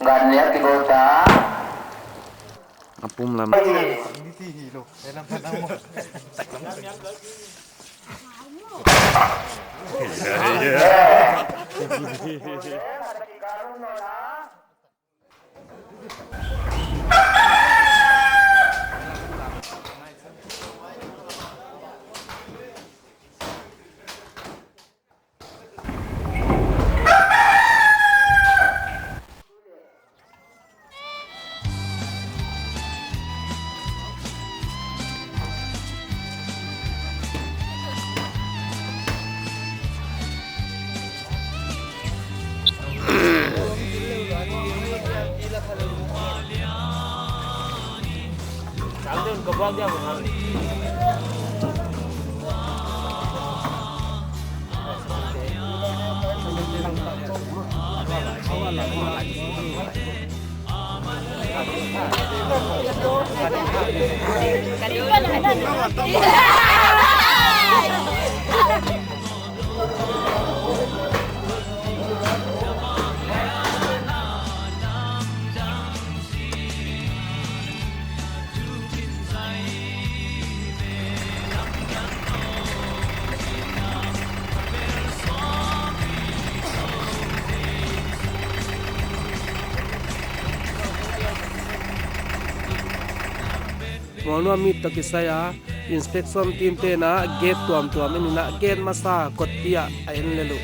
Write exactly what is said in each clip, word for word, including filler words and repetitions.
Gan nia kibota. A pum lam. Mualnuam Meet toh kisai a, inspection team te'n a gate tuamtuam en in a, gate masa kotpi ah a en lel uh.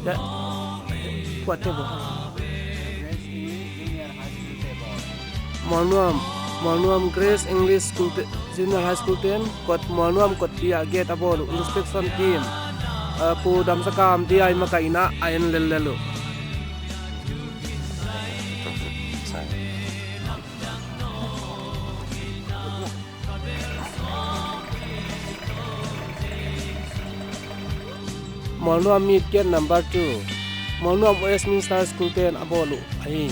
Ya, kuate bo. Mualnuam, Mualnuam Grace English School te, Junior High School te'n, kot Mualnuam kotpi ah gate a bawl uh, inspection team, uh, Pu Damsakam D I makaihna a en lellel uh. Mualnuam Meet gate number two. Mualnuam Westminster School te'n a bawl uh ahi.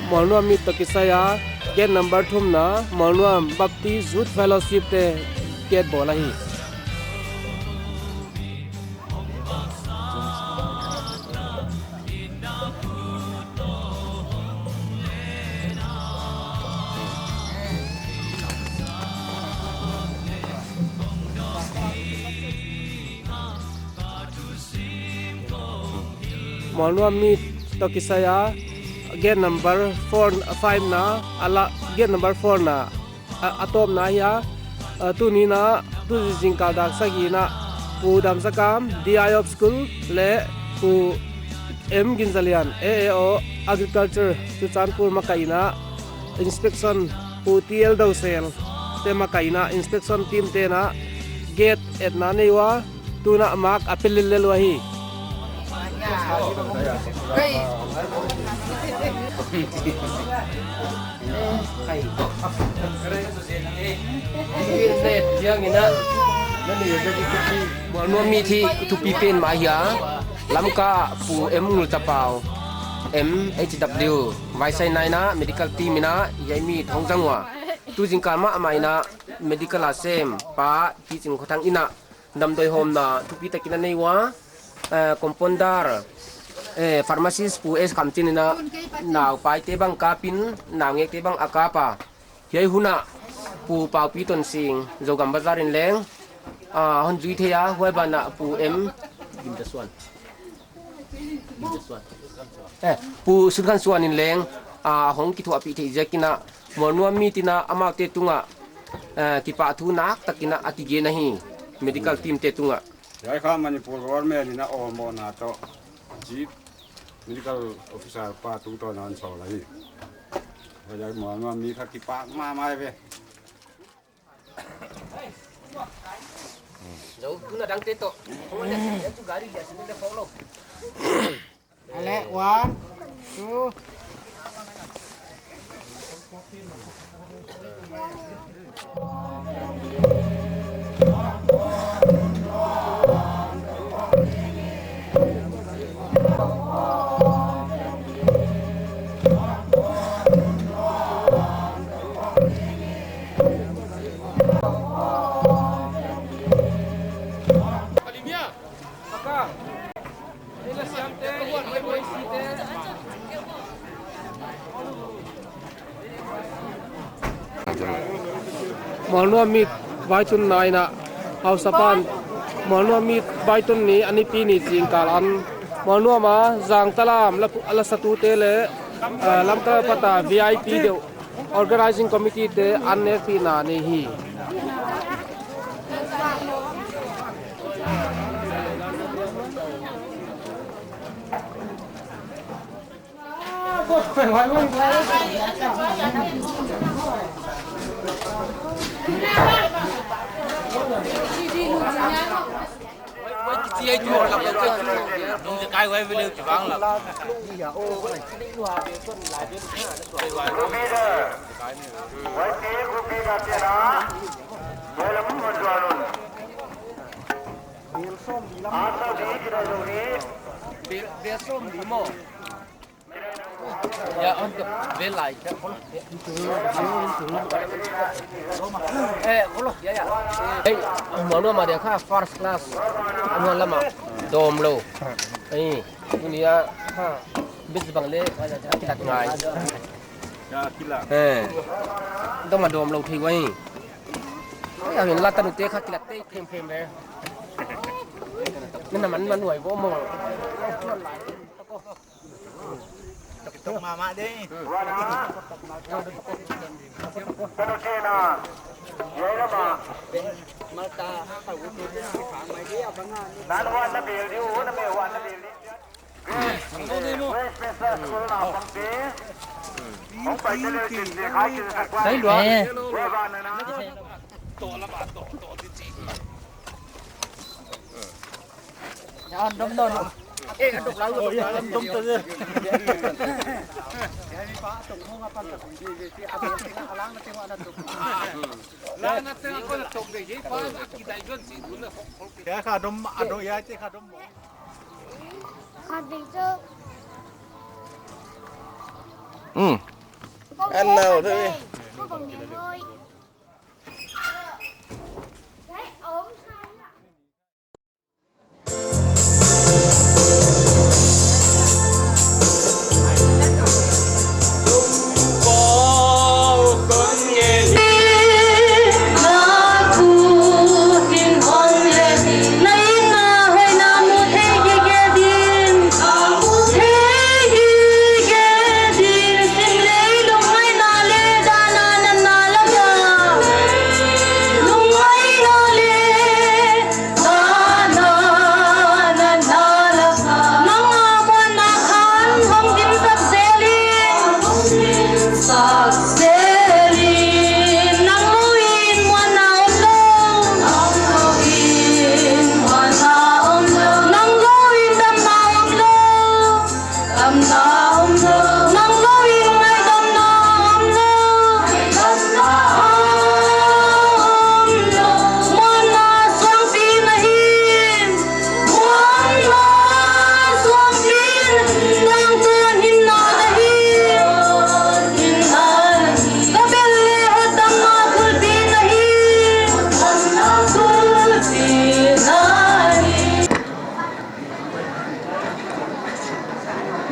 Mualnuam Meet toh kisai a, gate number thumna, Mualnuam Baptist Youth Fellowship te gate bawl ahi. Mualnuam Meet toh kisai a, gate number four, five na, a la, gate number four na, a, a tawpna ahi a, a, tuni in a, tu zingkal dak sagihna, Pu Damsakam, D I of School, leh Pu M Ginzalian, A A O, Agriculture, Churachandpur makaihna, inspection, Pu T L Dosel te makaihna, inspection team te'n a, gate etna nei ua, tun a mark a pe lellel uh ahi. Mualnuam Meet hi thupi pen mah ahi a, Lamka Pu M Ngulchapau, M H W, Vaisai naina medical team in a, hiai meet hong zang ua. Tu zingkal mah amah in a medical a sem pa Pi Chingkhothang in a damdawi hawmna thupi takin a nei ua, eh, compounder, eh, pharmacist Pu S Khamchin in a naupaite bang kap in, naungekte bang a kap a. Hiai hun a Pu Paupi Tonsing, Zogam Bazar in leng, ah, hon zui thei a, huai banah Pu M Gimdasuan. Eh, Pu Sunkhansuan in leng, ah, hong kithuahpih theih ziakin a, Mualnuam Meet in a amaute tungah, eh, kipahthu naktakin a kigen ahi, medical team te tungah. Hiai kha Manipur government in a awlmohna toh Chief Medical Officer pa tungtawn a hon sawl ahi. Hiai Mualnuam Meet kha kipak mahmah ve. Zo, tuna dangte toh. Kong le, ya tu gari dia sini le follow. Ale, one, two. Mualnuam mit vaitun naina hausapan Mualnuam mit vaitun ni a nipi ni zingkal an Mualnuam a zangtalam la, la satute le, ah, Lamka pata V I P deuh Organizing Committee te an nekpihna nei hi. Ya, on to, bel lai ka. Eh, kolo, ya, ya. Eh, Mualnuam a dia kha first class. Mualnuam a dawm lou. Eh, tuni a kha bit bang le kilat ngai. Ya, kilat. Eh. Dawm a dawm lou thei uai. Eh, a hin la tanu te kha kilat te khem khem le. Nana man man uai bo mo. Tok mama ding. Sai lua. Eh. Ya, dom dom. Eh, dom lau, dom lau, dom tu. Ya, kha dom, ado ya, te kha dom. Hmm. An nau tu.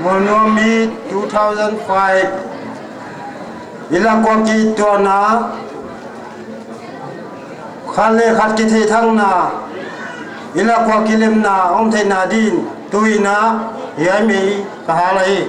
Mualnuam mit two thousand five. I lak ua kituahna, khat leh khat kitheihthangna, i lak ua kilemna om theihna din, tuin a, hiai mei ka hal ahi.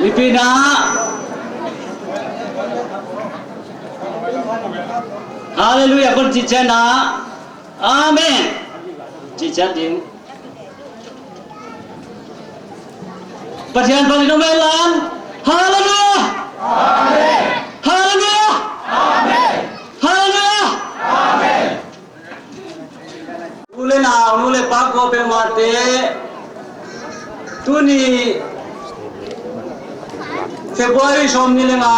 Nipi na. Hallelujah, kon chi chiang a. Amen. Chi chiat ding. Pathian pang in om hen la. Hallelujah. Amen. Hallelujah. Amen. Hallelujah. Amen. U le nau, nu le pa kuapeuhmah te, tuni February sawmnih le nga,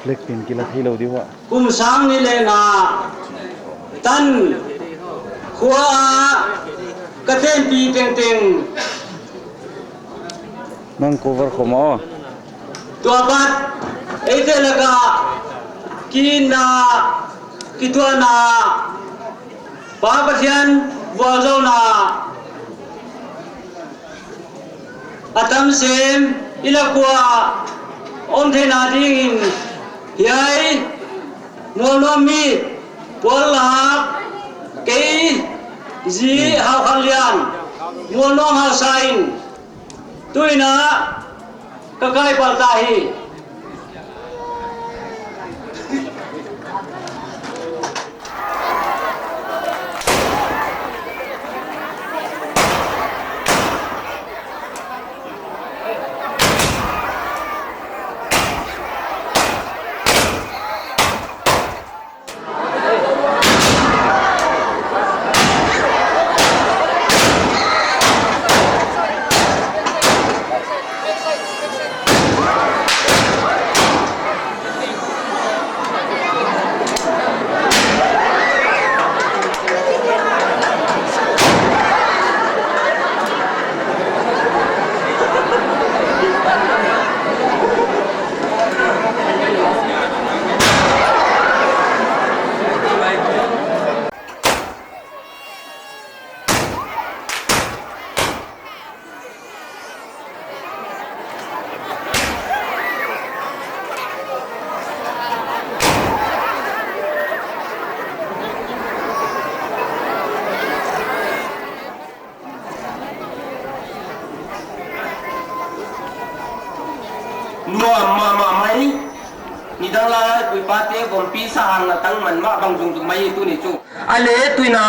Blackpink kila thei lou di ua. Kum sang nih le nga tan khua ah ka tenpih tengteng. Nang cover khawm aw. Tua pat, eite laka, kiitna, kituahna, Pa Pathian vualzawlna, a tam sem, i lak ua om theihna dingin, hiai, Mualnuam mi, Puallap, kei, zi, Haokhanlian, Mualnuam Hausa in, tuin a ka kai pal ta hi. Nuam mahmah mai. Nidang lai, pu pa te gompi sahang na tang man mah bang zungzung mai tuni chu. A le tuin a,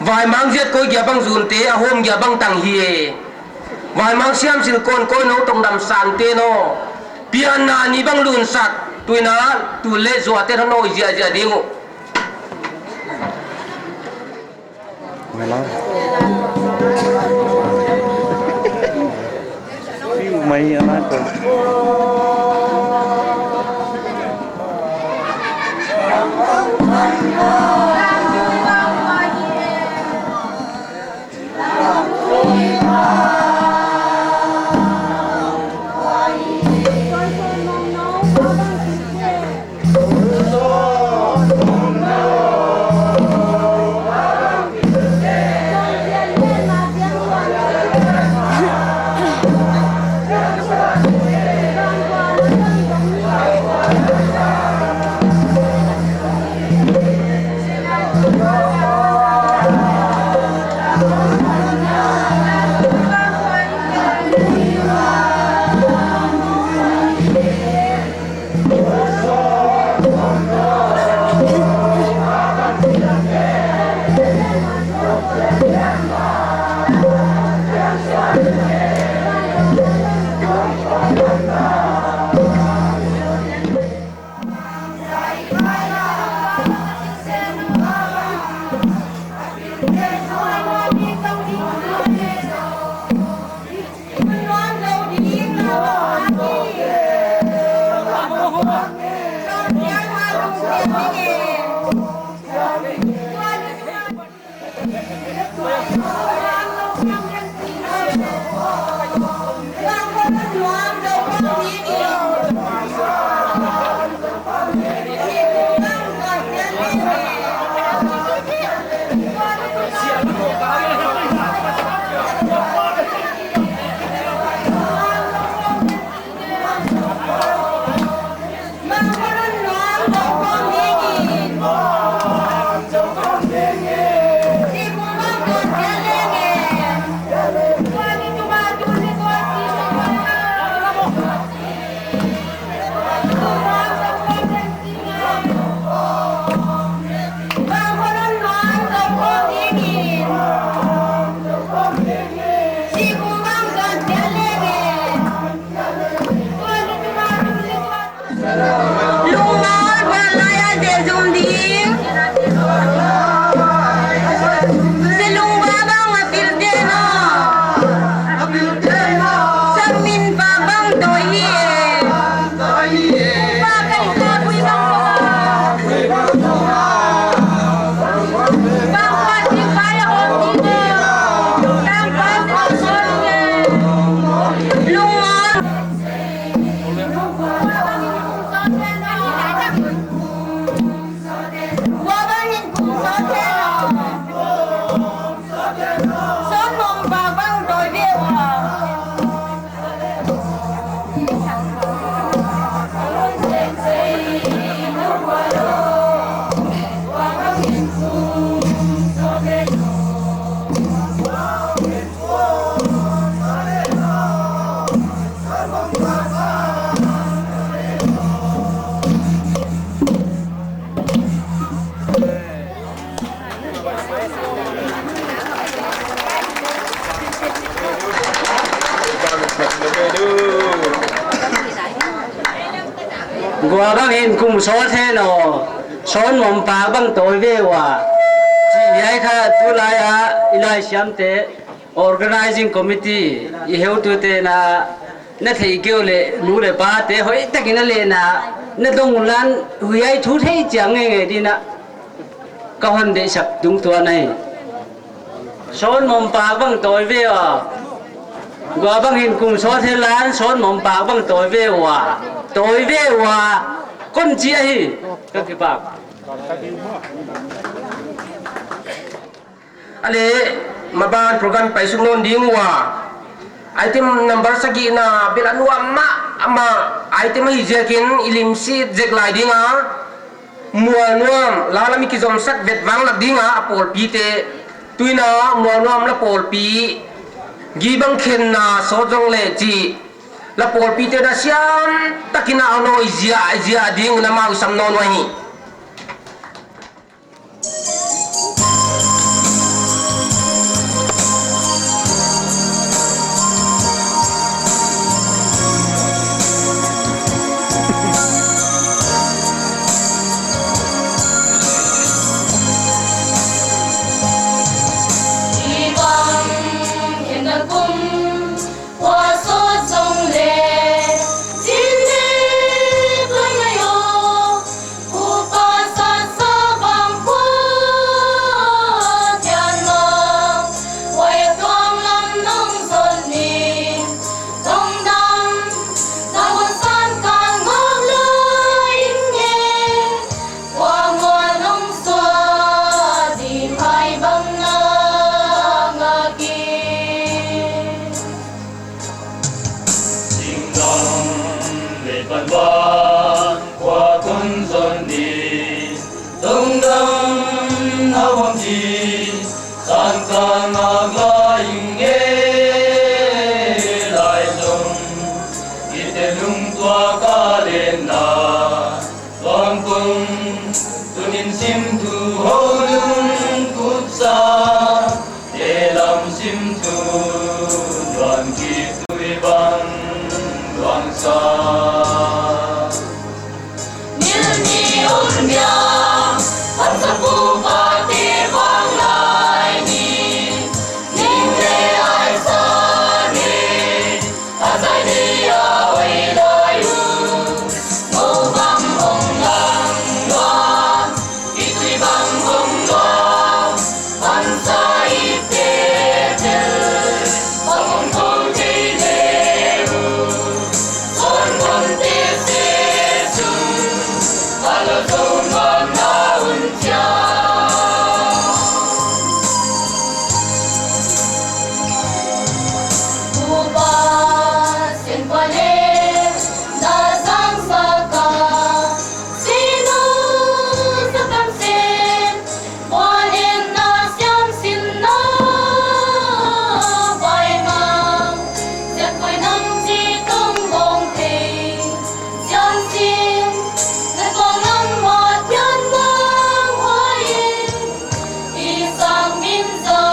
vaimang ziat koi gia bang zun te, a hawm gia bang tang hi e. Vaimang siam sil kon koi nou tong dam san te nou. Pianna ni bang lun sak, tuin a, tu le zua te tha nou ziazia ding uh. Mai la. Piu mai a la ko. Selung pa bang a pil te no. Sangmin pa bang tawi hi e. Pa kai ka pui bang ko. Bang pa ti pa ya hong ti ne. Bang pa ti pa ne. Lung on. Gua bang in kum sawt hen aw, sawn mawm pak bang tawi ve ua. Chi hiai kha tulai a i laisiamte, organizing committee, i heutute'n a, na theih kei uleh nu leh pate hoihtakin a lehna, na dong unla, huai thu thei chiang ngeingei dingin a ka hon deihsak tungtawn ahi. Sawn mawm pak bang tawi ve ua. Gua bang in kum sawt hen la, sawn mawm pak bang tawi ve ua. Tawi ve ua. Kon chi ahi. Ka kipak. A leh, maban program paisuk nawn ding ua. Item number sagihna bel a nuam mahmah item ahi ziakin i limsit zek lai ding a. Mualnuam, la lam i kizomsak vet vanglak ding a, a pawlpite. Tuin a, Mualnuam la pawlpi. Gibang khenna sawt zong leh chi. La pawlpite na siam takin a nawi zia, zia ding na mau sam nawn uhi. Singdam leh panvan khua kon zon ni, lungdam na hong di, sangkal ngak lai ing e. Lai zong i te lungtuak a lenna tuamtuam, tunin simthu houlung kupsa, te lam simthu duan ki tui bang duangsa. Nil ni um dia, hapsa pu pa te bang lai ni, ning leh ai sa ni, a zai ni a oi lai u. Mo bang hong lang lua, i tui bang hong lua, pan sa i te tel, bang hong ko te le u. Son kon te se sung, a lo zo nuam na un chia. Upa, sin pa le, na sang sa ka, sinu sa kam sin, Buan in na siam sin na bai ma, siat koi nam si tong bong thei. Siam sin, na tuang nam ma thian bang huai in, i sang min za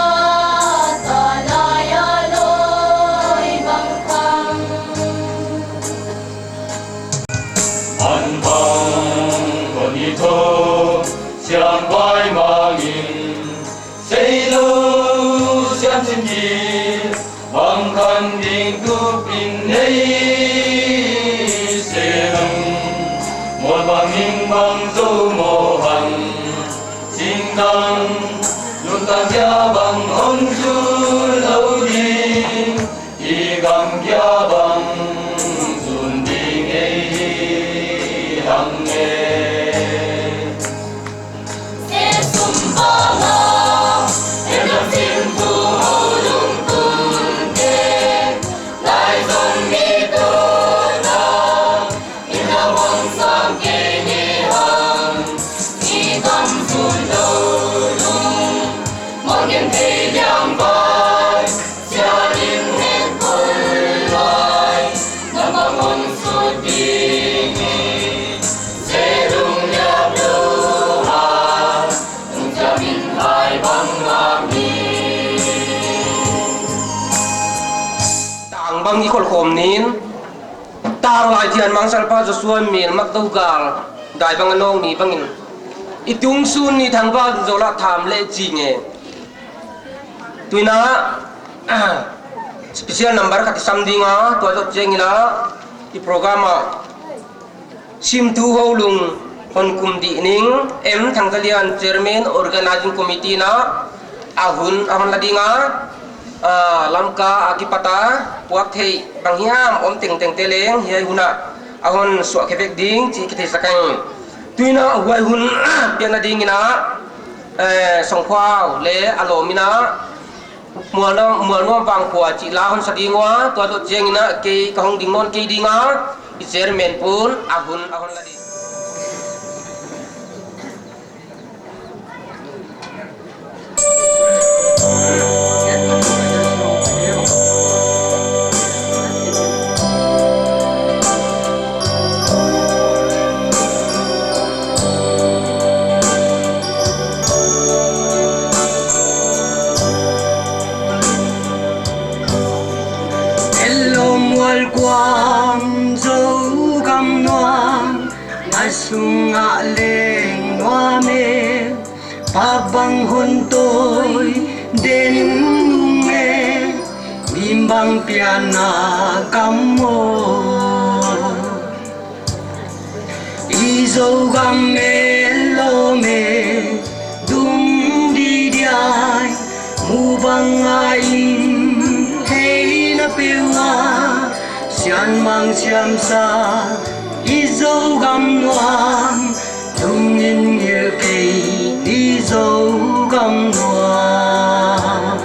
ta lai a loi bang thang. An bang kon i tho, Siam vai mangin, seilou siam sin ki, bang khan ding tu pin nei se nang, mual bangin bang zou mo hang, sing dang, lun tan kia bang hon zul lou ding, i gam kia bang zun ding ei hi hang e. Tang bang i kholkhawm nin, tang lai thian mangsalpa Joshua Mel Mak Dogal, dai bang a nawng ni bangin, i tung sun ni thangval zola tham le chi nge. Tuina, special number khat i sam ding a, tua zoh chiangin a, i program a, Simthu Houlung hon kum dih ning, M Thangzalian Chairman Organizing Committee na a hun a hon la ding a, ah, Lamka a kipat a puak theih bang hiam om tengteng te leng hiai hun a a hon suah khe vek ding chih kitheisak ahi. Tuina huai hun piakna dingin a, eh, Songkhua le a lawm in a, Mualnuam, Mualnuam Vangkhua chih la hon sa ding ua, tua zoh chiangin a kei ka hong ding nawn kei ding a, i chairman pu'n a hun a hon la ding. Hello, Mualkuam Zogam nuam, a sung ah leng nuam e, pak bang hon tawi den nung e, mi bang pianna kam maw. I Zogam e lawm e, dum di diai, mu bang a in theihna peuh a, sian mang siam sa, i Zogam nuam, lungin ngil kei, i Zogam nuam.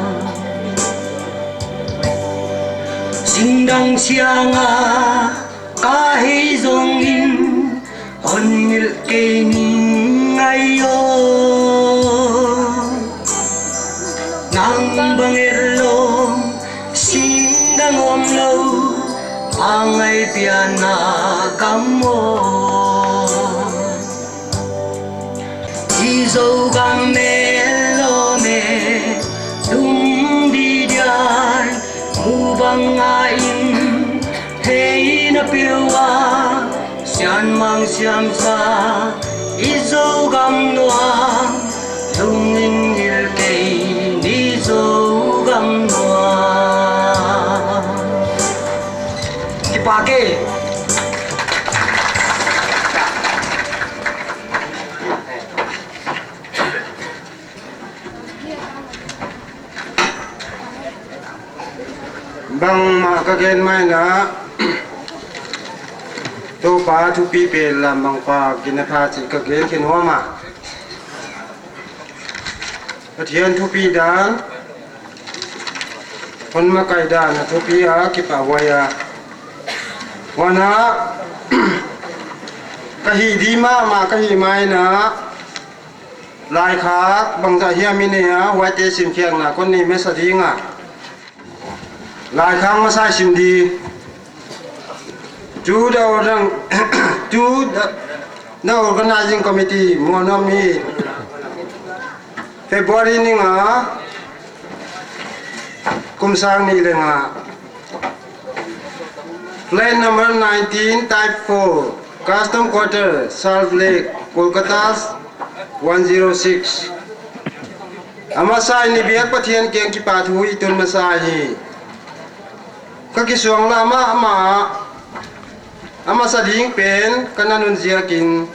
Singdang siang a, ka hih zongin, hon ngil kei ning ai aw. Nang bang etlawm, singdang omlou, a ngai pianna kam maw. I Zogam e lawm e, dum di diai, mu bang a in theihna peuh a, sian mang siam sa, i Zogam nuam, lungin ngil kei, i Zogam nuam. Kipak e. Bangmah ka gen mai na, Toupa thupi pen lam bang pa gina pha chih ka gen khin hua mah. Pathian thupi dan, hon makai dan a thupi a kipahhuai a. Huan a, ka hih di mahmah ka hih mai na, laikhak bangzah hiam i nei a, huaite simkhiakna kon nei masa ding a. Laikhak masa i sim di. To the organ-, to the, the organizing committee, Mualnuam mi. February ni nga, kum sang nih leh nga. Flat number nineteen, type four, Custom Quarter, Salt Lake, Kolkata, one zero six. A masa in i biak Pathian kiang kipahthu i tun masa hi. Ka kisuang lam ah ama, a masa ding pen ka na nun ziakin,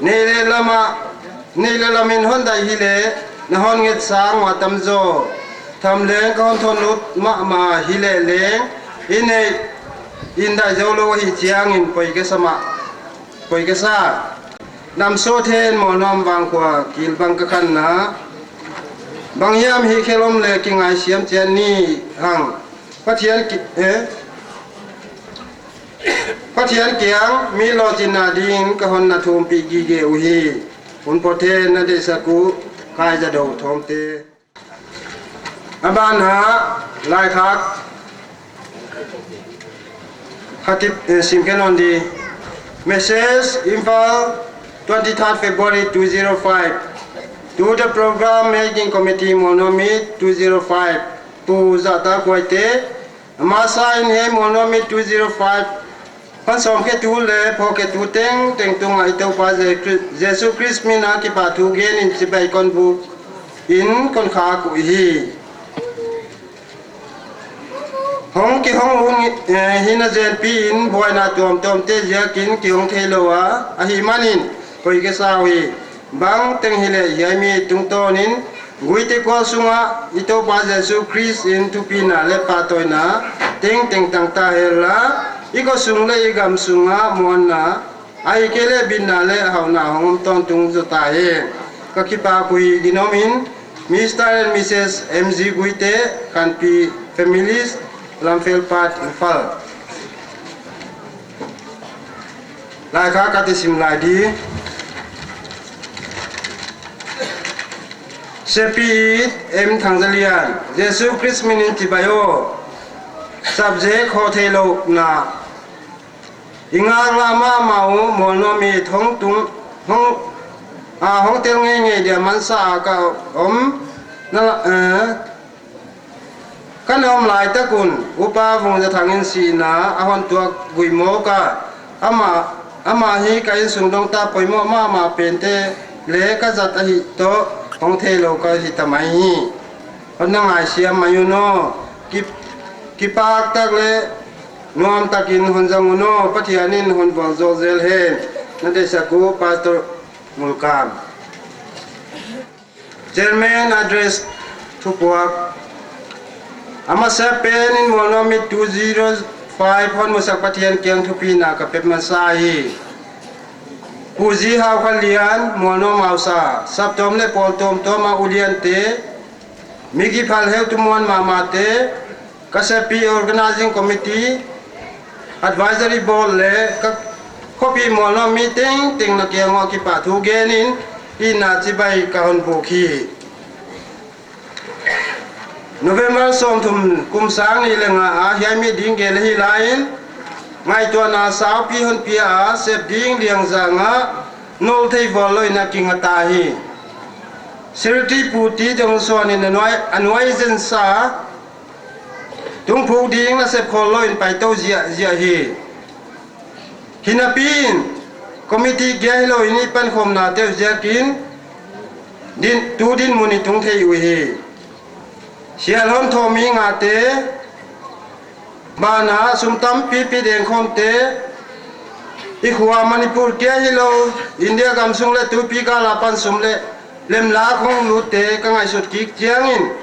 neih leh lam ah, neih leh lam in hon dai hileh, na hon nget sang ua tam zaw. Tham leng ka hon thon lut mahmah hileh leng, i neih in dai zou lou ahih chiangin poi ka sa mah, poi ka sa. Nam sawt hen Mualnuam vangkhua kil bang ka khanna. Bang hiam hih khelh om leh kingaisiam chiat ni hang. Pathian ki-, eh? Pathian kiang mi lawchinna dingin ka hon na thumpih gige uhi. Hun pawt hen na deihsak uh, Kaizadou Thawmte. A ban ah, laikhak khat i, eh, sim khe nawn di. Message, Imphal, twenty-third February two zero five. To the Program Making Committee, Mualnuam Meet two zero five. Pu Zahtakhuaite, a masa in hiai Mualnuam Meet two zero five hon sawmkhetu leh phawkkhetu tengteng tungah i Toupa Je-, Jesu Khrist min a kipahthu genin chibai kon buk in kon khak uhi. Hong kihong uh, eh, hihna zenpi in buaina tuamtuamte ziakin kihong theilou a, ahihmanin poi ka sa uhi. Bangteng hileh hiai mi tungtawnin Guite kual sungah i Toupa Jesu Khrist in thupina leh pahtawina tengteng tang ta henla, i khosung leh i gamsung ah muanna, ahihkeileh bitna leh hauhna hong om tawntung zaw ta hen. Ka kipak uhi. Ginomin, Mister and Missus M G Guite, Khanpi Families, Lamphel Part, Imphal. Laikhak khat i sim lai di. Sepi M Thangzalian, Jesu Khrist min in chibai aw. Subject, Hawtheilouhna. I ngaklah mahmah uh, Mualnuam Meet hong tung, hong, ah, hong tel ngeingei dia mansa a ka om na, eh, ka na om laitak un, Upa Vungzathang in sihna a hon tuak guihmawk a, amah, amah hi ka innsung dongta poimoh mahmah pente leh ka zat ahih toh hong theilou ka hi ta mai hi. Hon na ngaisiam mai un aw. Ki, kipak tak leh nuam takin hon zang un aw, Pathian in hon vualzawl zel hen. Na deihsak uh, Pastor Ngulkam. Chairman Address thupuak. A masa pen in Mualnuam Meet two zero five hon musak Pathian kiang thupina ka pe masa hi. Pu Zi Haokhanlian, Mualnuam Hausa, saptuam leh pawl tuamtuam a uliante, mi kiphal heutu muan mahmahte, ka Sepi Organizing Committee, Advisory Board leh ka khopi Mualnuam mi tengteng na kiang uah kipahthu genin, i na chibai ka hon buk hi. November sawmthum kum sang nih leh nga a hiai meet ding gel ahi laiin, ngaihtuahna saupi hon pia a, sep ding liangzang a, nolthei vual louin a kinga ta hi. Secretary Pu T Thongsuan in a nuai, a nuai zen sa, tungphuk ding nasep khol louin paitou ziahziah hi. Hinapiin, committee kia hilouin i pankhawmnate uh ziakin, din, tu dinmun i tung thei uhi. Sial hon thawh mi ngate, banah sum tampipi dengkhawmte, i khua Manipur kia hilou, India gamsung leh tuipi gal apan sum leh lem lak hong lutte ka ngaihsut kik chiangin,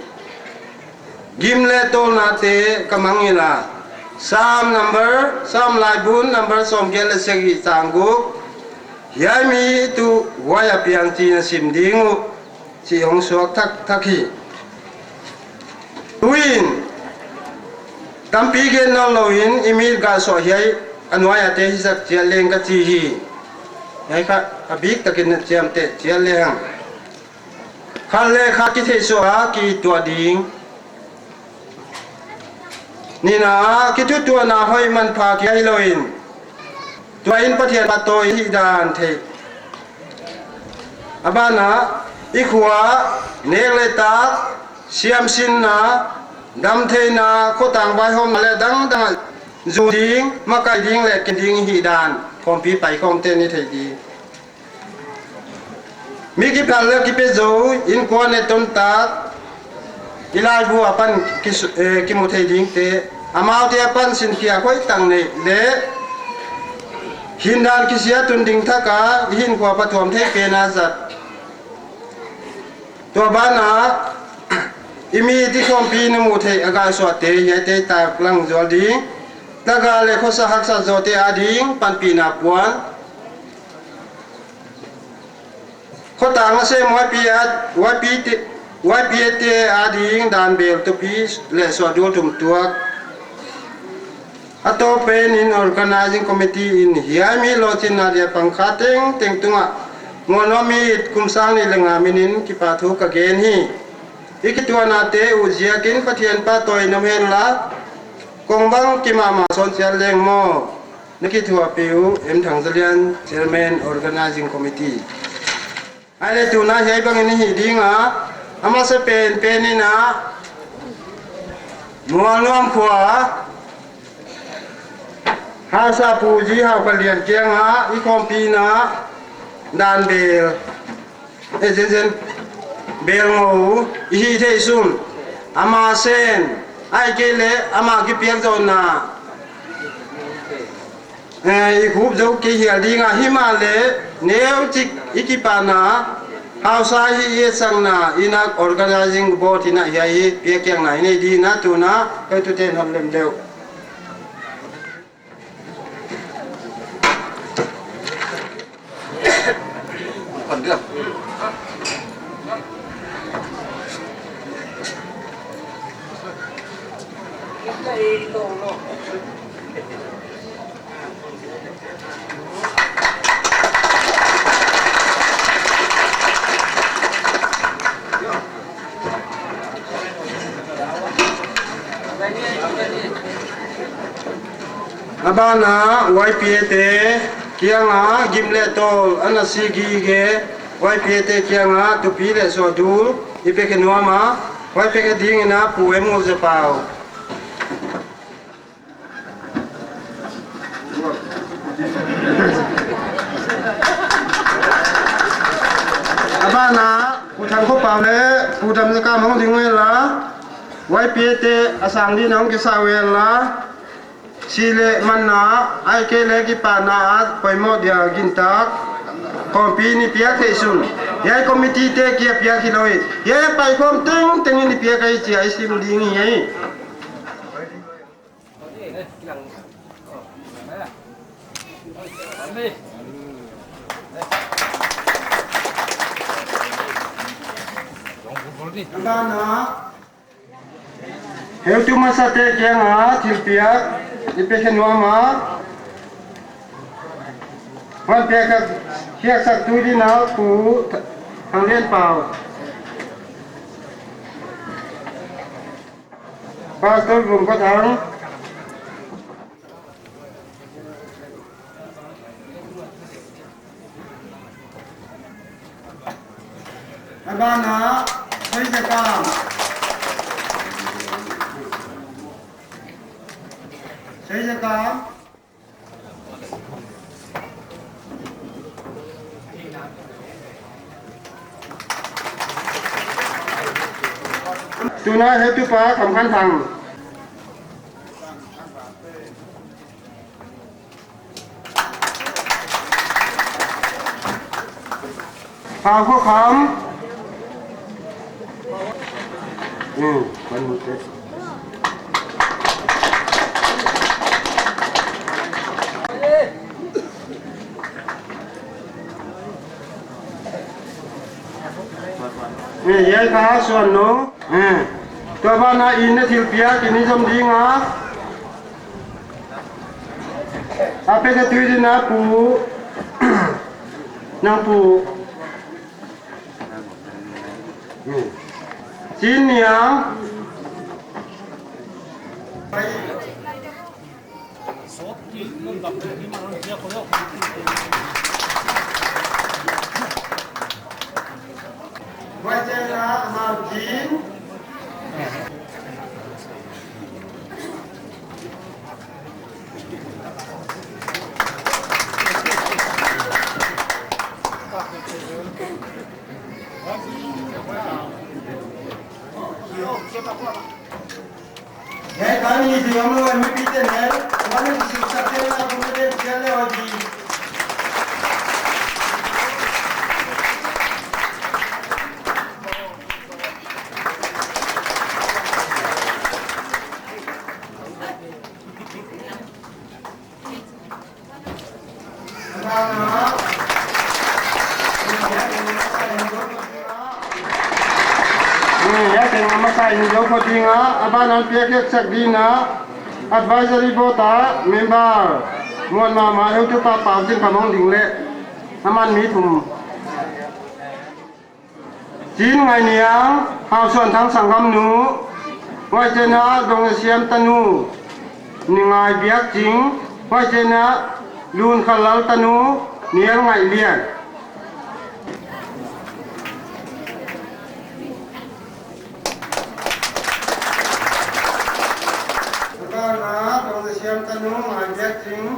gim leh tawlnate ka mangngilh a. Sam number, Sam Laibun number sawmgiat leh sagih chang guk. Hiai mi tuh huai a piang chiin a sim ding uh, chih hong suak thakthak hi. Tuin, tampi gen nawn louin i mi gah suah hiai a nuai a te hisak chiat leng ka chi hi. Hiai kha a biktakin na chiamteh chiat lehang. Khat leh khat kitheihsuah a kituah ding. Nihna, kithutuahna hoih manpha kia hilouin, tuain Pathian phattuam i hihdan theih. A banah, i khua, nek leh tak, siamsinna, damtheihna, khotang vaihawmna leh dangdang a, zu ding, makai ding leh ken ding i hihdan, khawmpi paikhawmte ni thei ding. Mi kiphal leh kipe zou, innkuan leh tontak, i laibu apan ki, eh, kimu thei dingte, amaute apan sin kia khoi tang nei leh, hindan kisia tun ding thak a, i hinkhua phattuam thei pen a zat. Tua banah, i mi i khawmpi na muh theih a ngaihsuahte, hiaite taklang zual ding, taka leh khosa haksa zote ading, panpihna puan. Khotang a sem Y P A, Y P A te, Y P A te ading dan bel tupi leh suahdur tum tuak. A tawp pen in organizing committee in hiai mi lohchinna dia pangkha tengteng tungah Mualnuam mi it kum sang nih leh nga min in kipahthu ka gen hi. I kituahnate uh ziakin Pathian pahtawi in om henla, kong bang kimahmah sawn chiat leng maw. Na kithuahpih uh M Thangzalian, Chairman, Organizing Committee. Ahihleh tuna hiai bangin i hih ding a, a masa penpen in a, Mualnuam khua, Hausa Pu Zi Hau Kha Lian kiangah, i khawmpi in a, dan bel, eh, zenzen, bel ngou, i hih theih sun, ama sen, ahihkeileh, ama kipiak zohna, Eh, i khup zou kei hial ding a, himahleh neuchik i kipahna, Hausa hi i etsakna, i nak organizing board in a hiai i piakkhiakna i nei ding a, tuna, heutute'n hon lem deuh. A banah Y P A te kiangah gim leh tawl ana si gige, Y P A te kiangah tupi leh suahdur i pekhe nuam a, huai pekhe dingin a Pu M Ngulzapau. A banah, Pu Thangkhopau leh Pu Damzakam hong ding uh henla, Y P A te a sang dingin hong kisau henla, si leh manna, ahihkeileh kipahna a poimoh dia gintak, khawmpi in i piak theih sun. Hiai committee te kia piak hilou hi. Hiai paikhawm tengteng in i piak ahi chia i sim ding hi. Heutu masate kiangah thilpiak i pekhe nuam a, huan piak hiaksak tu dingin a Pu Thanglianpau. Pastor Vumkothang. A banah, Soizakam. Soizakam. Tuna heutupa Khamkhanthang. Pau Khokham. Hmm, one more test. Eh, hiai kha suan nou. Eh. Tua banah i na thilpiak i ni zom ding a. A pekhe tu dingin a Pu. Nang Pu. Hmm. Sin Niang. Hiai tan i ding om lou mipite nen, huai mi sisakte na kum den chial le hoih di. Hmm, hiai teng a masa in zou phot ding a, a ban a piak khiak sak ding a, advisory board a member, muan mahmah heutupa Pau Cin Kham hong ding leh, aman mi thum. Cin Ngai Niang, Hau Suan Thang sanggamnu, huai chiang a Dong Za Siam tanu, Ni Ngai Biak Cing, huai chiang a Lun Khal Lal tanu, Nial Ngai Lian. Dong Za Siam tanu, Ngai Biak Cing.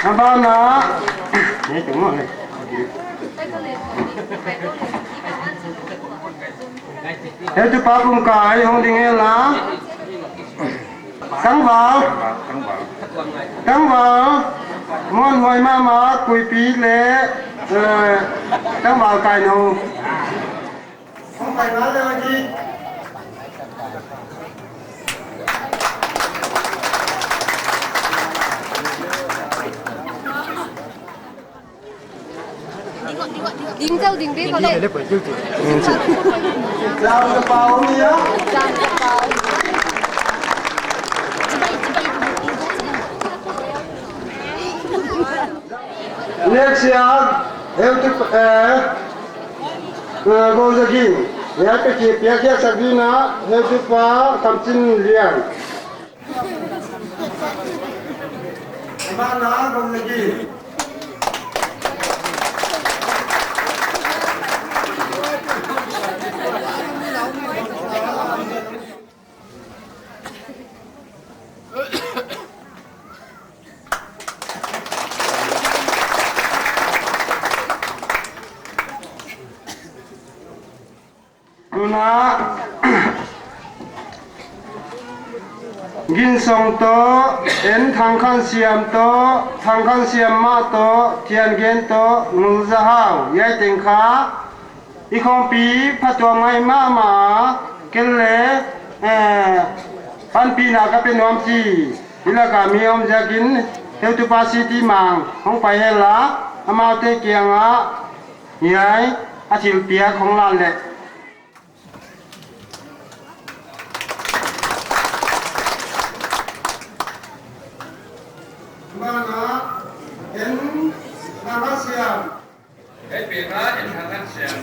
A ban a, heutupa Pum Kai hong ding hen la. Tangval. Tangval. Muanhuai mahmah Kuipi leh, eh, Tangval Kai nou. Ding tau ding be ko le. Ding le poi tiu tiu. Dam ka pau ni ya. Dam ka pau. Next year, heutu, eh, eh, Go Za Ging. Ya pe ki pia kia sa ding a, heutupa Kam Cin Lian. Tuna, Gin Song toh, N Thang Khan Siam toh, Thang Khan Siam mah toh, Thian Gen toh, Ngul Za Hau, hiai teng kha, i khawmpi phatuam ngai mahmah, ken le, eh, panpihna ka pe nuam chi, i lak a mi om ziakin, heutupa City Mang, hong pai hen la, amaute kiang a, hiai, a thilpiak hong lan leh. Mana, en, nanga siam. Ei, pina, en, nanga siam.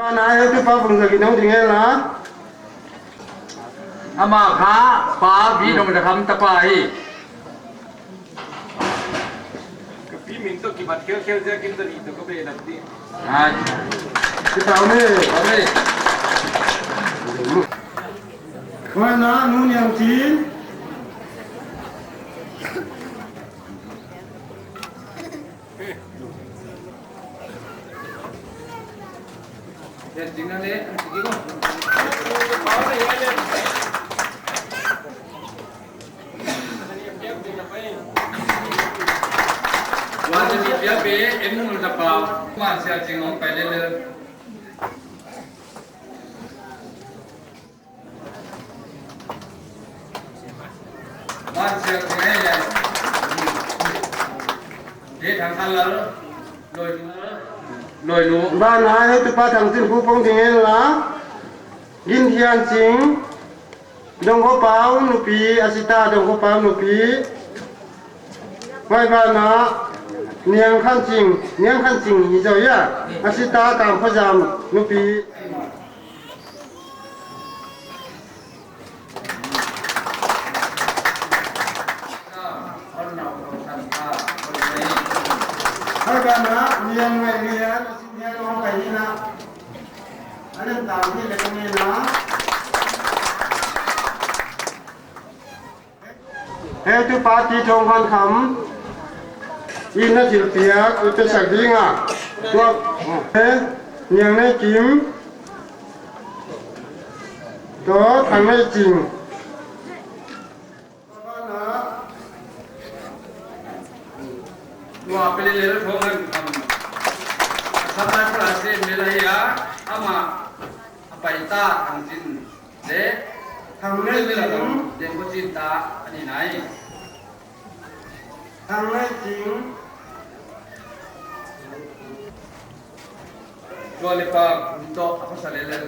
Bana, heutupa Vung Za Ging hong ding hen la. Amah kha Pa V Nong Za Kham tapa hi. Ka pi min toh kibat khelkhel ziakin zani toh ka be lam di. Ai. Kita ni, ni. Mana, Nu Niang Cin. Ban siak ding ahi leh. Dei Thang Khan Lal, Loinu. Loinu. Banah heutupa Thang Cin Khup hong ding hen la. Gin Thian Cing, Dong Kho Pau nupi, a sita Dong Kho Pau nupi. Huai banah Niang Khan Cing, Niang Khan Cing hi zaw hia, a sita Kam Kho Zam nupi. Huai banah Niang Ngai Ngian, a sita Niang Ngai Ngian. A len tang hi leh ka ngen a. Heutupa Ti Thong Khan Kham in a thilpiak i pesak ding a. Tua, eh, Niang Nei Kim toh Thang Nei Cing. Tua Pelilel Thong Khan Kham. Satai Pala Sem Mela hi a, amah a paita Thang Cin leh Thang Nei Cing. Leng ko cin ta ani nai. Thang Nei Cing. Tua leh pa, um, toh, a pasal Lel Lel.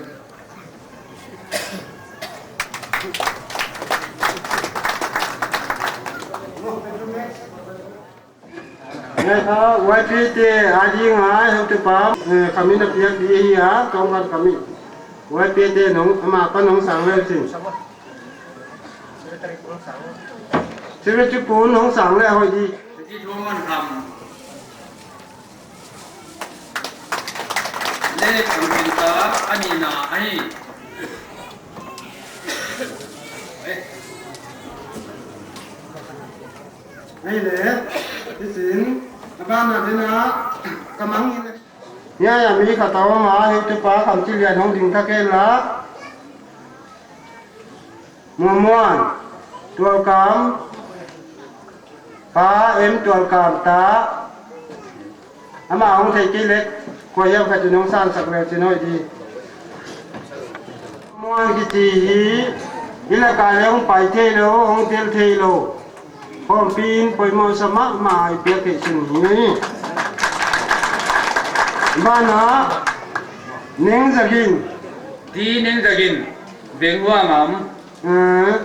Ngai kha, Y P te a ding a, heutupa, eh, kham in a piak di hi a, Thong Khan Kham in. Y P te nong, amah pa nong sang leh cin. Secretary pu nong sang leh hoih di. Secretary pu nong sang. Leh Thang Cin ta ani na ahi. Eh. Ahihleh, hichi'n, a banah ding a, ka mang in. Hiai a mi khat a om a, heutupa Kham Cin Lian hong ding thak hen la. Muanmuan, Tualkam, Pa M Tualkam ta. Amah hong theih kei leh, kua hiam khat in hong sansak leh chin hoih di. Muan kichi hi, i lak ah leng hong pai theilou, hong tel theilou. Khawmpi in poimoh sa mahmah a, i piak theih chin hi. Banah, Neng Zagin. Ti Neng Zagin, Veng Huang am. Eh,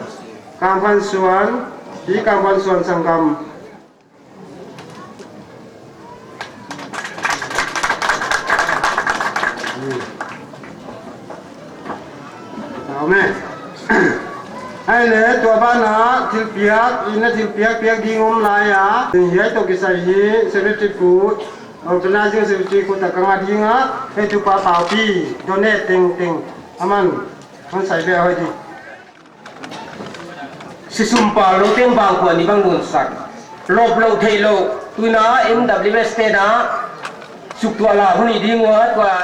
Kam Khan Suan, Ti Kam Khan Suan sanggam. Amen. Ahihleh tua banah thilpiak, i na thilpiak piak ding om lai a. Hiai toh kisai hi secretary pu, organizing secretary khut a ka ngat ding a, heutupa Paupi, donate tengteng. Aman, hon sai leh hoih di. Sisum pal lou teng bang khua ni bang nun sak. Lop lou thei lou. Tuna M W S te na suk tua la hun i ding ua tua.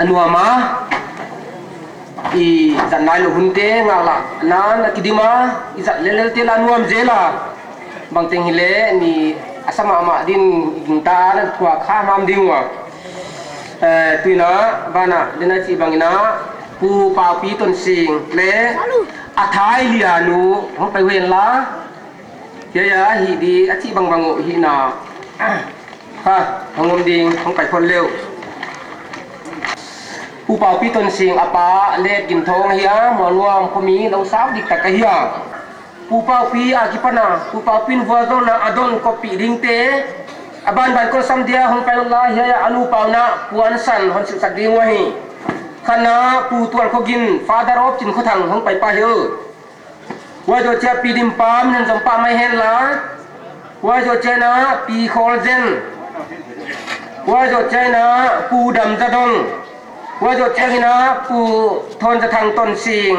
A nuam a, i zat nailou hunte ngahlahna a kidim a, i zat lelel te la nuam zel a. Bangteng hileh ni a sa mahmah din i gingta a, na thuak kha mam ding ua. Eh, tuin a, van a, leng a chih bangin a, Pu Paupi Tonsing leh a thai lia nu hong pai uh hen la. Hiai a hih di a chih bangbang uh hihna. Ha, hong om ding, hong pai phot leh uh. Pu Paupi Tonsing a pa Letginthawng ahi a, Mualnuam khomi lou sau diktak ahi a. Pu Paupi a kipan a, Pu Paupi in vualzawlna a don koppih dingte, a banban kon sam dia hong pai la, hiai a a nu Pauna puansan hon silhsak ding uhi. Khatna Pu Tualkhogin, father of Chinkhothang hong pai pah hi uh. Huai zoh chiah Pi Dimpam, hon zom pah mai hen la. Huai zoh chiah na Pi Khawlzen. Huai zoh chiah na Pu Damzadong. Huai zoh chiah na Pu Thonzathang Tonsing.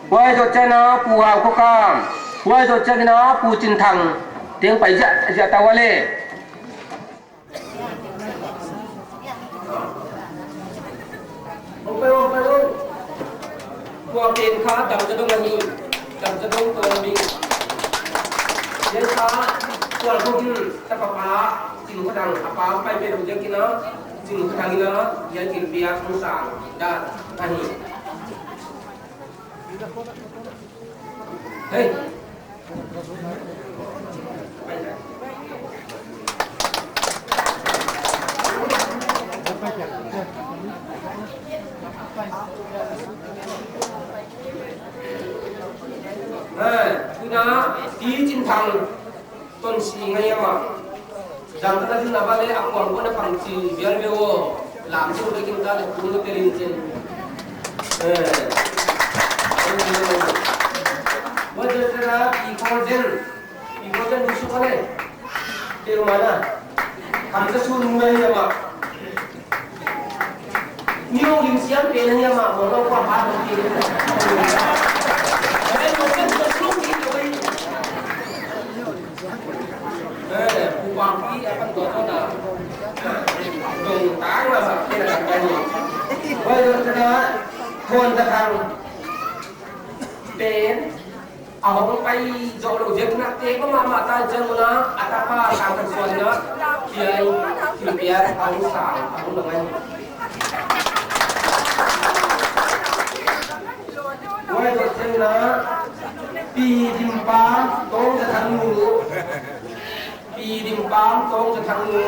Huai zoh chiah na Pu Haukhokam. Huai zoh chiah na Pu Chinthang. Teng pai ziahziah ta ua leh. Hong pai, hong pai, hong. Tua pen kha Damzadong ahi. Damzadong Tongbing. Hiai kha Tualkhogin tapa pa, Chinkhothang a pa pai pen lou ziakin a, Chinkhothang in a, hiai thilpiak hong sang dan ahi. Hei. Hei, tuna, Pi Chinthang. Tonsing ahi amah. Zangkal a ding na ba leh a kuang kuang na pang chi bial ve aw. Lam chu leh gingta leh kum leh pelin chin. Eh. Huai zoh chiah na Pi Khawlzen. Pi Khawlzen nu suk a leh. Teu mana. Kam ka sun nu ahi amah. Ni hong lim siam pen ahi amah, mo lo kua pa hong ti. Eh, mo pen ko suk ti ko bai. Eh, Pu Paupi apan ko to na. Dong tang la sa, kena kan ni. Huai zoh chiah na, Thonzathang. Pen. A hong pai zoh lou ziakin a te ko mahmah ta chiang un a, a tapa Tangkhansuan in a, hiai thilpiak a hong sang, a hong dong ahi. Huai zoh chiah na, Pi Dimpam Tongzathang nu. Pi Dimpam Tongzathang nu.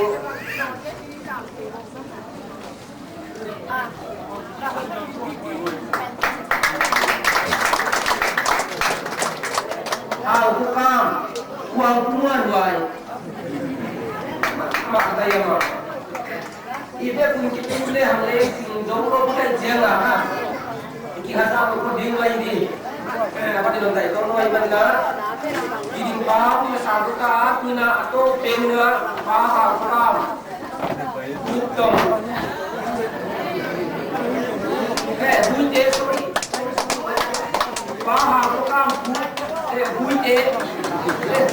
Haukhokam, Kuang Pu Muanhuai. Mak dai ama. I bek un kitu leh hang leh sing dong lo kai jiang a ha. Ki hasa ko ding wai di. Eh, apa di lontai tong wai man na. Di ding pa, pu sa ko ka, pu na, ato pen na, pa Haukhokam. Pu tong. Eh, pu te, sorry. Pa Haukhokam, pu, eh, pu te. Eh,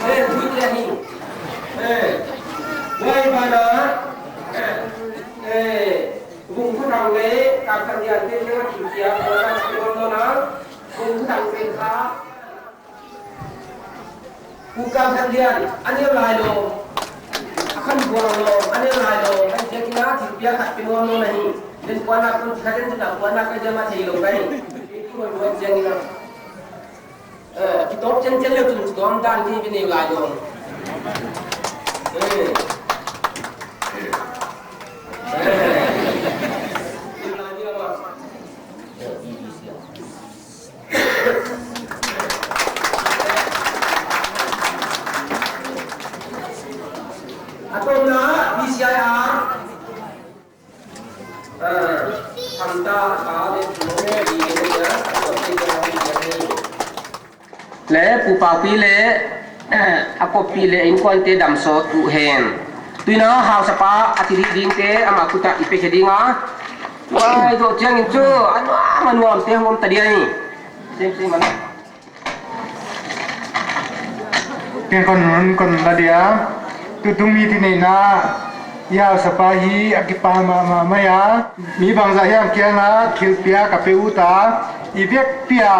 eh, pu te ni. Eh, wai ba na. Eh, eh. Vung Khuthang leh Kangkhanlian te leh Vung Khuthang te leh Vung Khuthang te kha. Pu Kangkhanlian, a neu lai lou. A khan buang lou, a neu lai lou. Hei, ziak ina thilpiak khat pe nuam lou na hi. Den puan na kun kha den na puan na ka jama thei lou ka hi. Ki mo mo ziak ina. Eh, kitawp chenchen leh chun kitawp dan ki bi nei lai lou. Eh. Eh. A tawpna, B C I R. Leh Pu Paupi leh, eh, a koppih leh inkuante damsawt uh hen. Tuin a hausapa a thilhih dingte amah khut ah i pe khe ding a. Huai zoh chiangin chu, a nuam, a nuamte hong om ta dia hi. Sem sem man. Ken kon, kon la dia. Tutung mi thil neihna. I hausapa hi a kipak mahmah mai a, mi bangzah hiam kiang ah thilpiak a pe ut a, i vekpi a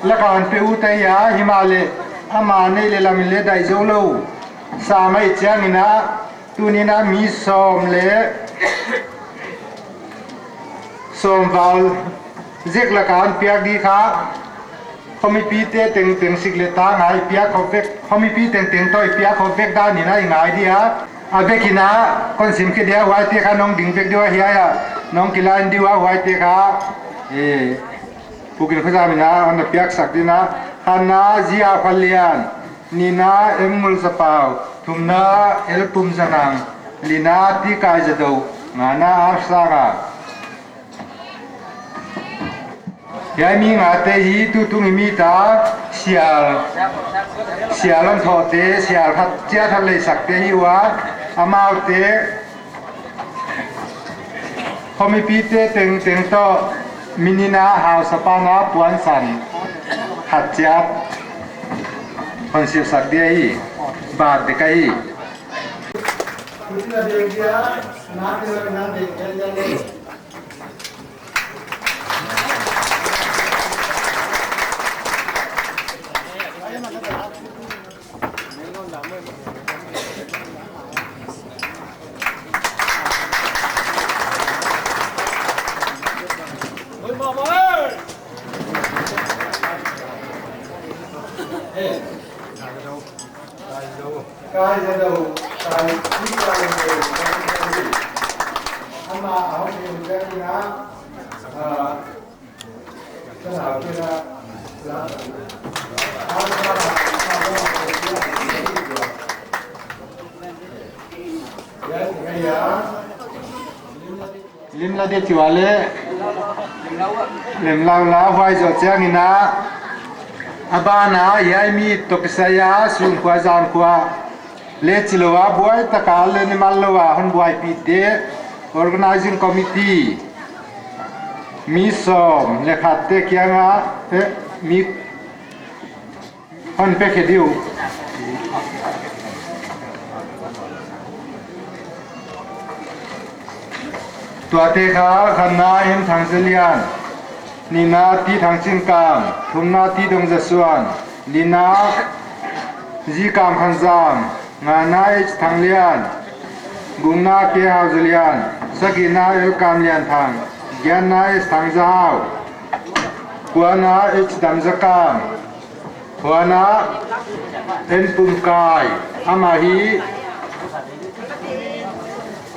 lak a hon pe ut ahi a, himahleh ama neih leh lam in leng daih zou lou. Sa mai chiangin a, tuni'n a mi sawm leh sawm val zek lak a hon piak di kha, khomipite tengteng sik leh tang a i piak khop vek, khomipi tengteng toh i piak khop vek dan in a i ngai di a. A vek in a kon sim khe di a, huaite kha nong ding vek di ua hiai a, nong kilain di ua huaite kha. Eh, Pu Ginkhozam in a hon piaksak di a, khatna Zia Khualian, nihna M Ngulzapau, thumna L Pumzanang, lina T Kaizadou, ngana R Sanga. Hiai mi ngate hi tutung i mi ta, sial, sial hon thohte, sial khat chiat hon leisakte hi ua, amaute khomipite tengteng toh mi nihna hausapa'n a puansan khat chiat hon silhsak di ahi, bat dek ahi. Kaizadou, Kaizadou, Kaizadou. Ama a hong in ka ina, ah, Lim la di tiu a leh. Lim lau la, huai zoh chiangin a, a ban a hiai mi toh kisai a, sun khua zan khua leh chi lou a, buai taka leh nimal lou a hon buaipihte, organizing committee, mi sawm leh khatte kiang a, eh, mi hon pe khe di uh. Tuate kha, khatna M Thangzalian, nihna T Thangchinkam, thumna T Dongzasuan, lina G Kamkhanzam, ngana H Thanglian, gukna K Hauzalian, sagihna L Kamlianthang, giatna S Thangzahau, kuana H Damzakam, huana N Pumkai, ama hi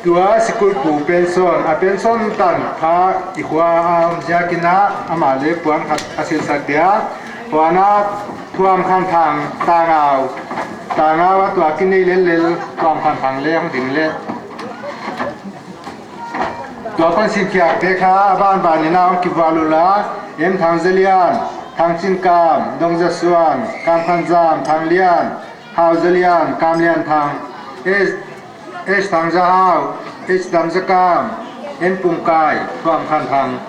tua sikul pu pension, a pension tan kha i khua a om ziakin a, ama leh puan khat a silhsak dia. Huana Thuamkhanthang Tangau, Tangau a tua kinei lellel Thuamkhanthang leh hong ding leh. Tua kon sim khiakte kha a banban in a hong kivual ula, M Thangzalian, Thangchinkam, Dongzasuan, Kamkhanzam, Thanglian, Hauzalian, Kamlianthang, S, S Thangzahau, H Damzakam, N Pumkai, Thuamkhanthang.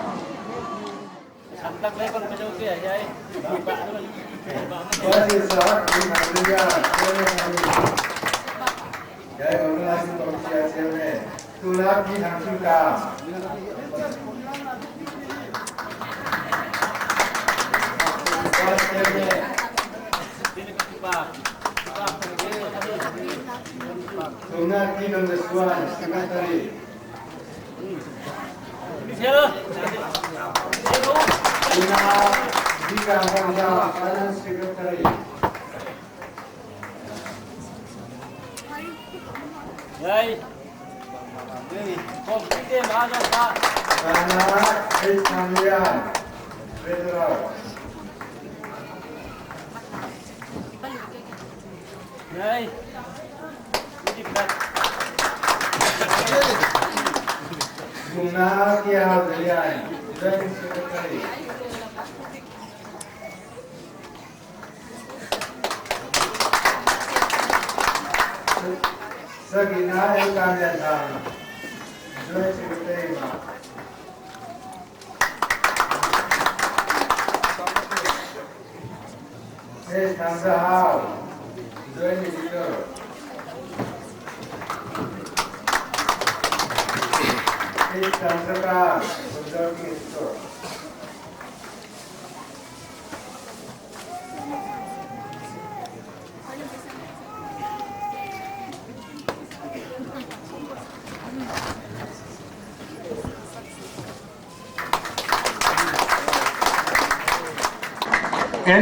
Thumna T Dongzasuan, secretary. Thumna G Kamkhanzam, finance secretary. Yai. Yai. Complete mahmah sa. Ngana H Thanglian, treasurer. Yai. Gukna K Hauzalian, joint secretary. Sagihna L Kamlianthang, joint secretary mah. H Thangzahau, joint editor. En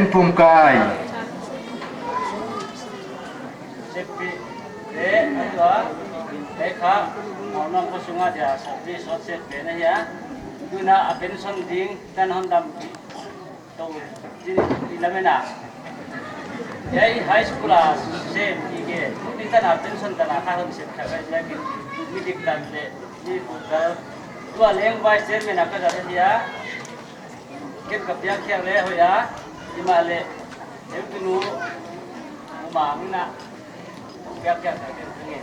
Pumkai. Sepi, eh, atua, eh, kha, mau nang ko sunga dia, sepi, sot sepi na ya. Tuna a pension ding, tan hon dam. Tou, di, di lamena. Hiai high school a sem i ke. Ni tan a pension tan a kha hon sem kha bai ya ke. Mi dik tan le, ni pukal. Tua leng vice chairman a ka za dia. Ken ka piak khiak le hoih a. Himahleh. Heutu nu. Uma huna. Piak khiak ka ken nge.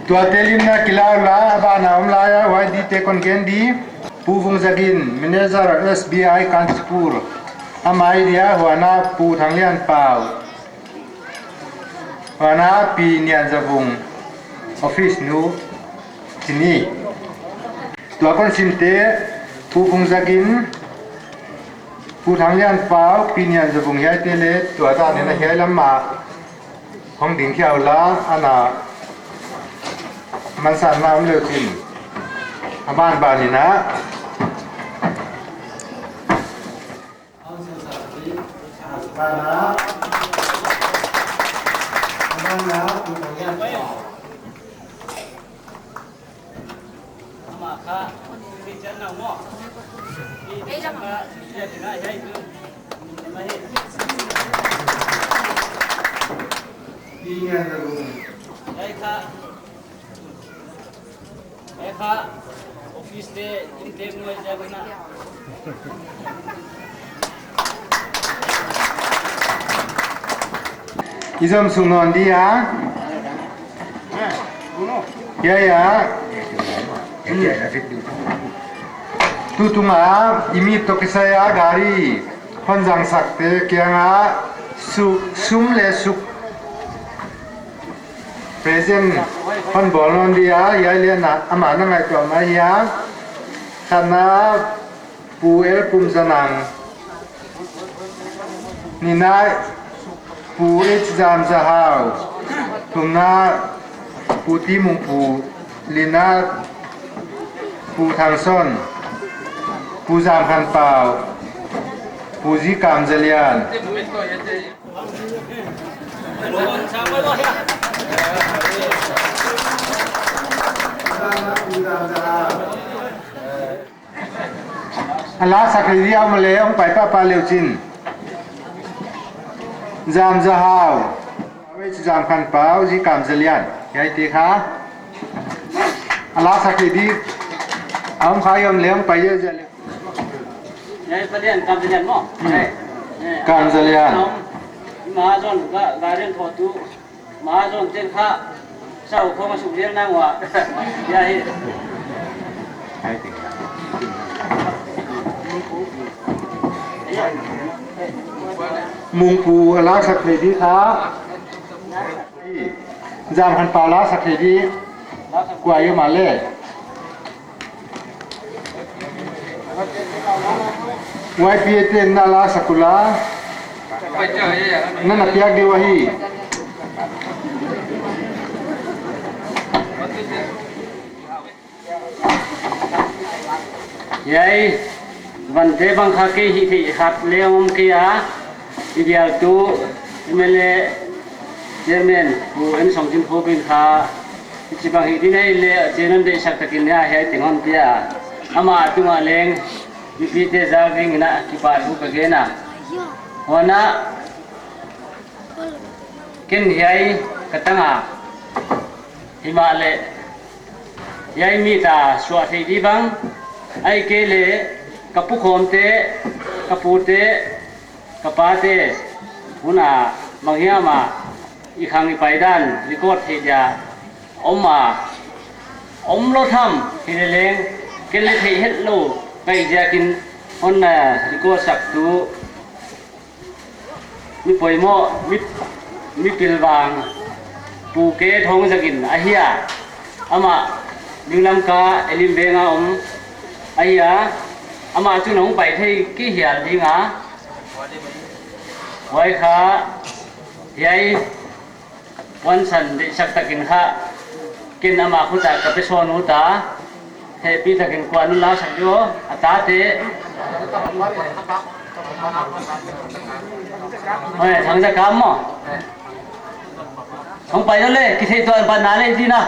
Tuate limna kilau la, a ban a om lai a, huai dite kon gen di. Pu Vung Zagin, Manager S B I Kanchipur. A mai dia, huan a Pu Thang Lian Pau. Huan a Pi Nian Za Vung. Office nu. Sini. Tua kon simte, Pu Vung Zagin, Pu Thang Lian Pau, Pi Nian Za Vung hiaite le, tua dan in a hiai lam ah hong ding khia ula, ana mansan na om leu chin. A ban ban in a. Office te, in te, muai te, na. I zom sung nawn dia. Ya, ya. Tutung a, i mi toh kisai a gari hon zang sak te kiang a, su-, sum le suk present hon bawl nawn dia, hiai le na, amah na ngaihtuah mai hia. Khatna, Pu L Pum Za Nang. Nihna, Pu H Zam Za Hau. Thumna, Pu Ti Mung Pu. Lina, Pu Thang Son. Pu Zam Khan Pau. Pu Zi Kam Za Lian. A la sak leh di a om leh hong pai pahpah leu chin. Zam Za Hau. Zam Khan Pau, Zi Kam Za Lian. Hiaite kha. A la sak leh di a om kha i om leh hong pai ziahziah leh. Hiai Pa Lian, Kam Za Lian maw? Hmm. Hiai. Kam Za Lian. Mahajon ka, ka rian thotu. Mahajon ten kha. Sau khong a suk lian nang ua. Hiai. Mungpu a la sak leh di kha. Zam Khan Pau la sak leh di. Kua i om a leh. Y P A ten na la sak ula. Na na piak di uh ahi. Hiai, vante bang kha kei hihtheih khat leng om kei a, i bialtu M L A, Chairman, Pu N Song Chin Phu pen kha, hichibang hih ding ahihleh, a chin hon deihsak takin hiai, hiai teng hon pia. Amah tungah leng, mipite zak dingin a kipahthu ka gen a. Huan a, ken hiai ka tang a, himahleh, Hiai mi ta suah theih di bang, ahihkeileh ka pu khawmte, ka pute, ka pate, hun a bang hiam a i khang i paidan record theih dia om a, om lou tham hileleng, ken leng theih hetlou ka hih ziakin hon na record sak tu mi poimoh, mi, mi pilvang, Pu K Thongzagin ahi a. Amah New Lamka Elim Veng a om ahi a. Amah chu nong pai thei kei hial ding a. Huai kha, hiai puansan deihsak takin kha, ken amah khut a ka pe sawn ut a, hehpihtakin kuan un la sak di aw, a tate. Hoi, Thangzakam maw. Hong pai lou le, kithei tuan pan na le di na.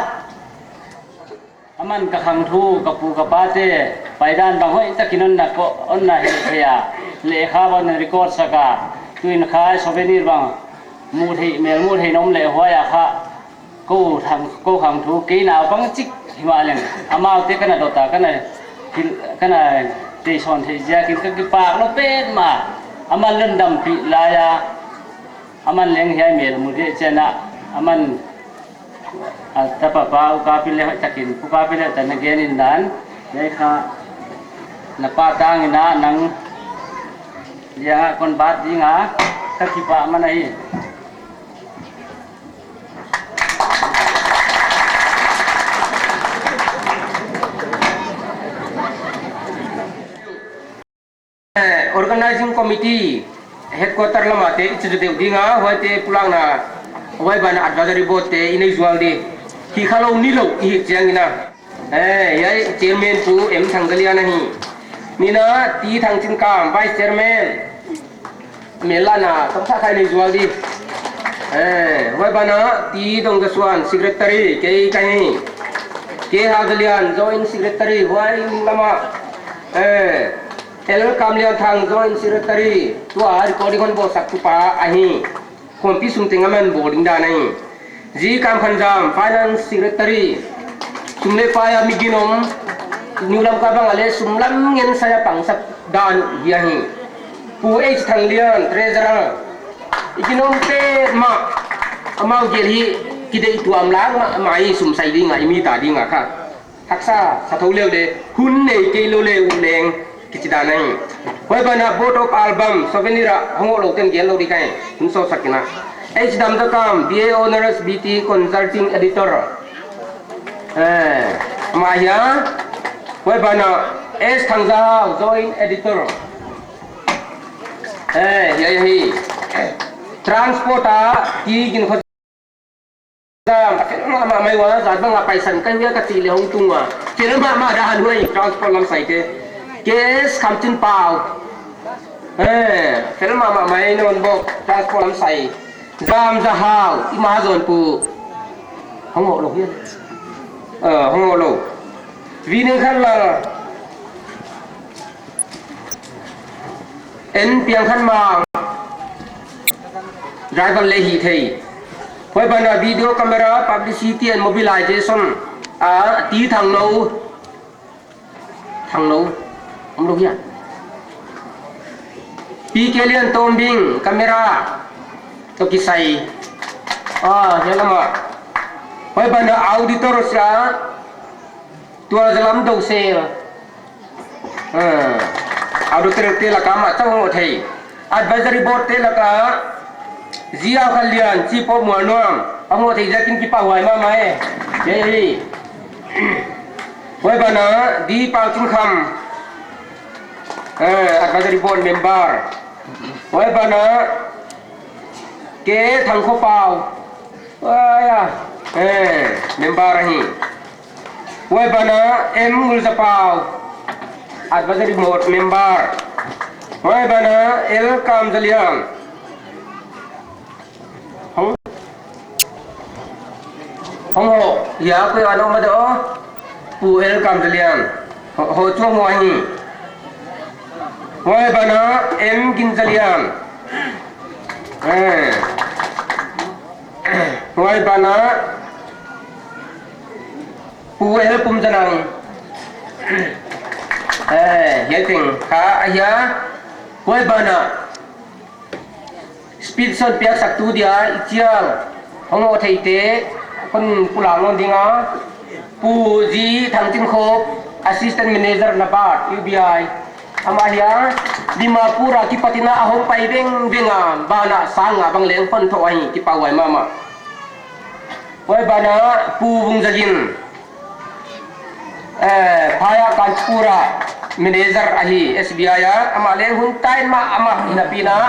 Aman ka khang thu, ka pu ka pate paidan bang hoihtakin hon na ko, hon na hel thei a, lehkha bang hon record sak a, tuin kha souvenir bang mu thei, mel mu thei na om leh huai a kha, kou khang, kou khang thu kei naupang chik himahleng, amaute ka na dot a, ka na hil, ka na tei sawn theih ziakin ka kipak lou petmah. Aman leng dampi lai a, aman leng hiai mel mu di chiang a, aman a tapa pa U Ka Pi leh hoihtakin, U Ka Pi leh tan a gen in dan, hiai kha na pa tang in a nang dia kon bat ding a, ka kipak mahmah hi. Eh, organizing committee headquarter lam a te i chi deuh ding a, huaite pulakna, huai ban advisory board te i nei zual di. Hi kha lou ni lou i hih chiang in a. Eh, hiai chairman Pu M Thangzalian ahi. Nina T Thangchinkam vice chairman. Mel lana tawmkha kha i nei zual di. Eh, huai ban a T Dongzasuan secretary kei ka hi. K Hazalian joint secretary huai lam a. Eh, L Kamlianthang joint secretary, tua recording hon bawlsak tu pa ahi. Khawmpi sum teng aman bawl ding dan ahi. Zi Kamkhanzam finance secretary, sum leh pai a mi ginom, New Lamka bang a leh sum lam ngen sai a pangsak dan uh hi ahi. Pu H Thanglian treasurer, i ginom petmah, amau gel hi kideih tuam lang mahmah hi, sum sai ding a i mi ta ding a kha. Haksa sa thou leh leh, hun nei kei lou leh uh leng kichi dan ahi. Huai ban a photo album, souvenir a hong hoh lou ten gel lou di ka hi, hun sawtsak in a. H Damzakam, B A Honours, B T Consulting Editor. Eh, amah hi a. Huai ban a S Thangzahau, Joint Editor. Eh, hiai hi. Transport a T Ginkho Zam, a fel mahmah mai ua, zat bang a paisan ka hi a ka chih leh hong tung ua. Fel mahmah dan huai, transport lam sai te. K S Khamchinpau. Eh, fel mahmah mai non bawk, transport lam sai. Damzahau, i ma zon pu. Hong hoh lou hian. Eh, hong hoh lou. Vinengkhanlal. N Piangkhanmang, driver leh hihthei. Huai ban a video camera, publicity and mobilization a T Thangnou. Thangnou, om lou hian. P K Liantombing, camera toh kisai. Ah, hiai lam a. Huai ban a auditor sia, Tualzalam Dousel. Ah, auditor te lak a mah chauh hong hoh thei. Advisory board te lak a Zi Aukhanlian, Chief of Mualnuam, hong hoh thei ziakin kipahhuai mahmah e. Yei. Huai ban a D Pau Chinkham. Ah, advisory board member. Huai ban a K Thangkhopau. Huai a, eh, member ahi. Huai ban a M Ngulzapau, advisory board member. Huai ban a L Kamzalian. Hong, hong hoh, ya, koi ano mado. Pu L Kamzalian. Hoh, hoh chuang huai hi. Huai ban a M Ginzalian. Eh. Huai ban a Pu L Pumzanang. Eh, hiai teng kha ahia. Huai banah speech hon piaksaktu dia i chial hong hoh theite kon pulak nawn ding a, Pu G Thangtinkhop, Assistant Manager NABARD, U B I. Amah hiai Dimapur a kipat in a hong pai vengveng a, banah sang nga bang leng hon thoh ahi, kipahhuai mahmah. Huai banah Pu Vungzagin, eh, Phaya Kanpur a manager ahi S B I a, amah leng hun tai mah amah napi in a,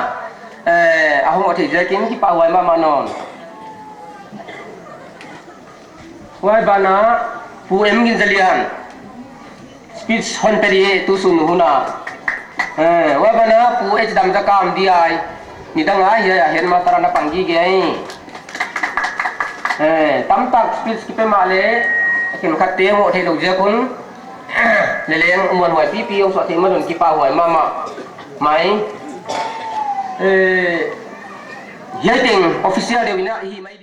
eh, a hong hoh theih ziakin kipahhuai mahmah nawn. Huai banah Pu M Ginzalian, speech hon pe di tu sun hun a. Eh, huai banah Pu H Damzakam D I, nidang a hiai a headmaster a na pang gige ahi. Eh, tamtak speech kipe mahleh, khenkhatte hong hoh theilou ziak un, leleng muanhuai pipi hong suah thei man un kipahhuai mahmah mai. Eh, hiai teng official deuh in a hi mai.